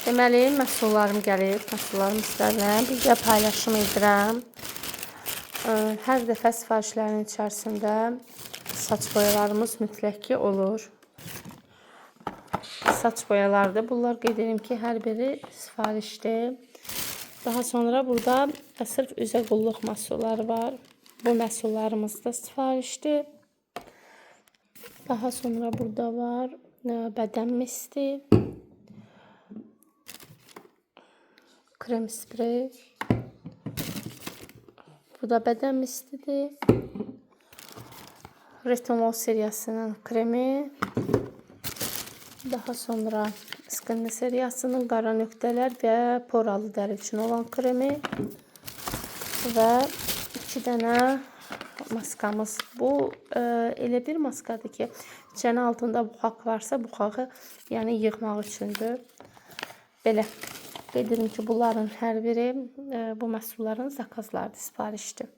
Deməli, məhsullarım gəlib. Məhsullarımı sizlərlə birgə paylaşım edirəm. Hər dəfə sifarişlərin içərisində saç boyalarımız mütləq ki olur. Saç boyalardır. Bunlar qeyd edim ki, hər biri sifarişdir. Daha sonra burada sırf üzə qulluq məhsulları var. Bu məhsullarımız da sifarişdir. Daha sonra burada var bədən misti, krem sprey. Bu da bədən mistidir. Retinol seriyasının kremi. Daha sonra Skinny seriyasının qara nöqtələr və poralı dəri üçün olan kremi və 2 dənə maskamız. Bu elə bir maskadır ki, çənə altında buxaq varsa, buxağı yəni yığmaq üçündür. Belə qeyd edim ki, bunların hər biri bu məhsulların zakazlardır, sifarişdir.